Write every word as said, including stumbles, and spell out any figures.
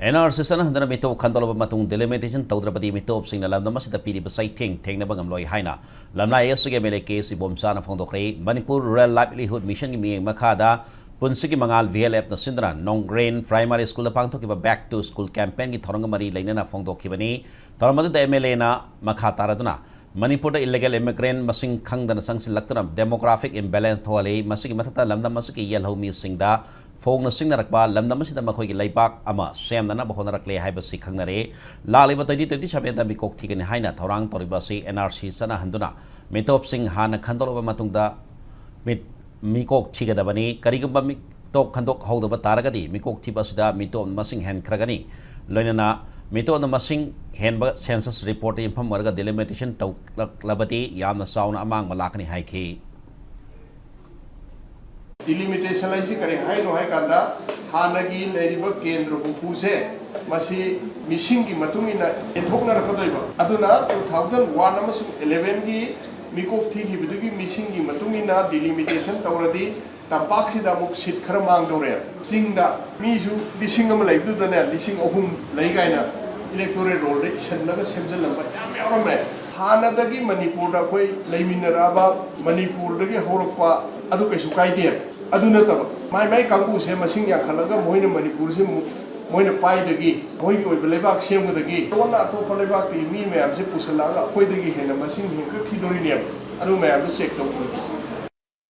And R C ꯆꯠꯅꯍꯟꯗꯨꯅ ꯃꯤꯇꯣꯞ ꯈꯟꯗꯣꯛꯂꯕ ꯃꯇꯨꯡ delimitation ꯇꯧꯗ꯭ꯔꯕꯗꯤ ꯃꯤꯇꯣꯞꯁꯤꯡꯅ ꯂꯝꯗꯝ ꯑꯁꯤꯗ ꯄꯤꯔꯤꯕ ꯆꯩꯊꯦꯡ ꯊꯦꯡꯅꯕ ꯉꯝꯂꯣꯏ ꯍꯥꯏꯅ ꯂꯝꯂꯥꯏ ꯑꯦꯁ ꯁꯤꯒꯤ M L A K C ꯕꯣꯝꯆꯥꯅ ꯐꯣꯡꯗꯣꯛꯈ꯭ꯔꯦ꯫ Manipur rural ꯂꯥꯏꯚꯂꯤꯍꯨꯗ ꯃꯤꯁꯟꯒꯤ ꯃꯤꯠꯌꯦꯡ ꯃꯈꯥꯗ ꯄꯨꯟꯁꯤꯒꯤ ꯃꯉꯥꯜ ꯚꯤ ꯑꯦꯜ ꯑꯦꯐꯅ ꯁꯤꯟꯗꯨꯅ ꯅꯣꯡꯒ꯭ꯔꯦꯟ ꯄ꯭ꯔꯥꯏꯃꯥꯔꯤ ꯁ꯭ꯀꯨꯜꯗ ꯄꯥꯡꯊꯣꯛꯈꯤꯕ ꯕꯦꯛ ꯇꯨ ꯁ꯭ꯀꯨꯜ ꯀꯦꯝꯄꯦꯟꯒꯤ ꯊꯧꯔꯝꯒ ꯃꯔꯤ ꯂꯩꯅꯅ ꯐꯣꯡꯗꯣꯛꯈꯤꯕꯅꯤ꯫ ꯊꯧꯔꯝ ꯑꯗꯨꯗ ꯑꯦꯝ ꯑꯦꯜ ꯑꯦꯅ ꯃꯈꯥ ꯇꯥꯔꯗꯨꯅ ꯃꯅꯤꯄꯨꯔꯗ ꯏꯂꯤꯒꯦꯜ ꯏꯃꯤꯒ꯭ꯔꯦꯟ ꯃꯁꯤꯡ ꯈꯪꯗꯅ ꯆꯪꯁꯤꯜꯂꯛꯇꯨꯅ ꯗꯦꯃꯣꯒ꯭ꯔꯥꯐꯤꯛ ꯏꯝꯕꯦꯂꯦꯟꯁ ꯊꯣꯛꯍꯜꯂꯤ꯫ ꯃꯁꯤꯒꯤ ꯃꯊꯛꯇ ꯂꯝꯗꯝ ꯑꯁꯤꯒꯤ ꯌꯦꯜꯍꯧ ꯃꯤꯁꯤꯡꯗ ꯐꯣꯡꯅ ꯁꯤꯡꯅꯔꯛꯄ ꯂꯝꯗꯝ ꯑꯁꯤꯗ ꯃꯈꯣꯏꯒꯤ ꯂꯩꯕꯥꯛ ꯑꯃ ꯁꯦꯝꯅꯅꯕ ꯍꯣꯠꯅꯔꯛꯂꯦ ꯍꯥꯏꯕꯁꯤ ꯈꯪꯅꯔꯦ꯫ ꯂꯥꯛꯂꯤꯕ ꯇ꯭ꯋꯦꯟꯇꯤ ꯇ꯭ꯋꯦꯟꯇꯤ ꯁꯚꯦꯟꯗ ꯃꯤꯀꯣꯛ ꯊꯤꯒꯅꯤ ꯍꯥꯏꯅ ꯊꯧꯔꯥꯡ ꯇꯧꯔꯤꯕ ꯑꯁꯤ ꯑꯦꯟ ꯑꯥꯔ ꯁꯤ ꯆꯠꯅꯍꯟꯗꯨꯅ ꯃꯤꯇꯣꯞꯁꯤꯡ ꯍꯥꯟꯅ ꯈꯟꯗꯣꯛꯂꯕ ꯃꯇꯨꯡꯗ ꯃꯤꯠ-, ꯃꯤꯀꯣꯛ ꯊꯤꯒꯗꯕꯅꯤ꯫ ꯀꯔꯤꯒꯨꯝꯕ ꯃꯤꯇꯣꯞ ꯈꯟꯗꯣꯛꯍꯧꯗꯕ ꯇꯥꯔꯒꯗꯤ ꯃꯤꯀꯣꯛ ꯊꯤꯕ ꯑꯁꯤꯗ ꯃꯤꯇꯣꯞ ꯃꯁꯤꯡ ꯍꯦꯟꯈ꯭ꯔꯒꯅꯤ꯫ ꯂꯣꯏꯅꯅ ꯃꯤꯇꯣꯞꯅ ꯃꯁꯤꯡ ꯍꯦꯟꯕ ꯁꯦꯟꯁꯁ ꯔꯤꯄꯣꯔꯠꯇ ꯌꯨꯝꯐꯝ ꯑꯣꯏꯔꯒ ꯗꯤꯂꯤꯃꯤꯇꯦꯁꯟ ꯇꯧꯔꯛꯂꯕꯗꯤ ꯌꯥꯝꯅ ꯆꯥꯎꯅ ꯑꯃꯥꯡꯕ ꯂꯥꯛꯀꯅꯤ ꯍꯥꯏꯈꯤ꯫ ꯗꯤꯂꯤꯃꯤꯇꯦꯁꯟ ꯍꯥꯏꯁꯤ ꯀꯔꯤ ꯍꯥꯏꯅꯣ ꯍꯥꯏ ꯀꯥꯟꯗ, ꯍꯥꯟꯅꯒꯤ ꯂꯩꯔꯤꯕ ꯀꯦꯟꯗ꯭ꯔ ꯍꯨꯝꯐꯨꯁꯦ, ꯃꯁꯤ ꯃꯤꯁꯤꯡꯒꯤ ꯃꯇꯨꯡ ꯏꯟꯅ ꯌꯦꯟꯊꯣꯛꯅꯔꯛꯀꯗꯣꯏꯕ꯫ ꯑꯗꯨꯅ ꯇꯨ ꯊꯥꯎꯖꯟ ꯋꯥꯟ ꯑꯃꯁꯨꯡ ꯏꯂꯦꯚꯦꯟꯒꯤ ꯃꯤꯀꯣꯛ ꯊꯤꯈꯤꯕꯗꯨꯒꯤ ꯃꯤꯁꯤꯡꯒꯤ ꯃꯇꯨꯡ ꯏꯟꯅ ꯗꯤꯂꯤꯃꯤꯇꯦꯁꯟ ꯇꯧꯔꯗꯤ, ꯇꯝꯄꯥꯛꯁꯤꯗ ꯑꯃꯨꯛ ꯁꯤꯠ ꯈꯔ ꯃꯥꯡꯗꯧꯔꯦ꯫ ꯆꯤꯡꯗ ꯃꯤꯁꯨ ꯂꯤꯁꯤꯡ ꯑꯃ ꯂꯩꯕꯗꯨꯗꯅꯦ, ꯂꯤꯁꯤꯡ ꯑꯍꯨꯝ ꯂꯩ ꯀꯥꯏꯅ ꯏꯂꯦꯛꯇꯣꯔꯦꯜ ꯔꯣꯜꯗ ꯏꯁꯤꯜꯂꯒ ꯁꯦꯝꯖꯤꯜꯂꯝꯕ ꯌꯥꯝ ꯌꯥꯎꯔꯝꯃꯦ꯫ ꯍꯥꯟꯅꯗꯒꯤ ꯃꯅꯤꯄꯨꯔꯗ ꯑꯩꯈꯣꯏ ꯂꯩꯃꯤꯟꯅꯔꯛꯑꯕ, ꯃꯅꯤꯄꯨꯔꯗꯒꯤ ꯍꯧꯔꯛꯄ, ꯑꯗꯨ ꯀꯩꯁꯨ ꯀꯥꯏꯗꯦ꯫ ꯑꯗꯨ ꯅꯠꯇꯕ, ꯃꯥꯏ ꯃꯥꯏ ꯀꯥꯡꯕꯨꯁꯦ ꯃꯁꯤꯡ ꯌꯥꯝꯈꯠꯂꯒ ꯃꯣꯏꯅ ꯃꯅꯤꯄꯨꯔꯁꯦ ꯑꯃꯨꯛ ꯃꯣꯏꯅ ꯄꯥꯏꯗꯒꯤ, ꯃꯣꯏꯒꯤ ꯑꯣꯏꯕ ꯂꯩꯕꯥꯛ ꯁꯦꯝꯒꯗꯒꯤ, ꯀꯣꯟꯅ ꯑꯇꯣꯞꯄ ꯂꯩꯕꯥꯛꯇꯒꯤ ꯃꯤ ꯃꯌꯥꯝꯁꯦ ꯄꯨꯁꯜꯂꯛꯑꯒ ꯑꯩꯈꯣꯏꯗꯒꯤ ꯍꯦꯟꯅ ꯃꯁꯤꯡ ꯍꯦꯟꯒꯠꯈꯤꯗꯣꯔꯤꯅꯦꯕ꯫ ꯑꯗꯨ ꯃꯌꯥꯝꯗꯣ ꯆꯦꯛ ꯇꯧꯕ꯫